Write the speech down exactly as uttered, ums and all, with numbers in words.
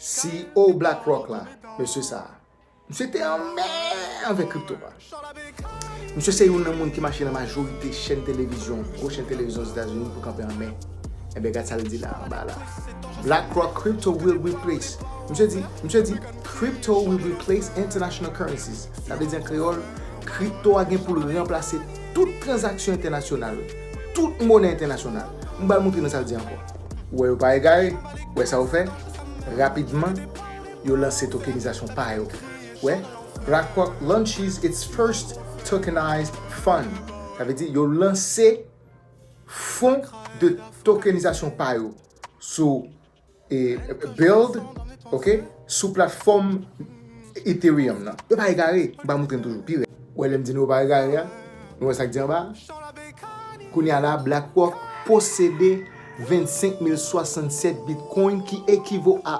C E O BlackRock la, mesye sa a, misye te anmè avèk kripto a. Misye se youn nan moun ki mache nan majorite chèn televizyon, gwo chèn televizyon Ozetazini pou kanpe anmè. Enben, gad sa l di la anba la. BlackRock crypto will replace. Misye di, misye di, crypto will replace international currencies. Sa vle di an kreyòl, kripto a gen pou l ranplase tout tranzaksyon entènasyonal, tout monè entènasyonal. M pral montre nou sa l di ankò. Ou wè yo pa egare, ou wè sa yo fè? Rapidman, yo lanse tokenizasyon pa yo. Wè, BlackRock launches its first tokenized fund. Sa vle di, yo lanse fon de tokenizasyon pa yo sou e, Build, ok, sou platfòm Ethereum nan. Yo pa egare, m va montre n toujou pi rèd. Ou wè lè m di nou yo pa egare a? Nou wè sa k di anba? Kounye a la, BlackRock posede vennsenk mil swasannsèt Bitcoin ki ekivo a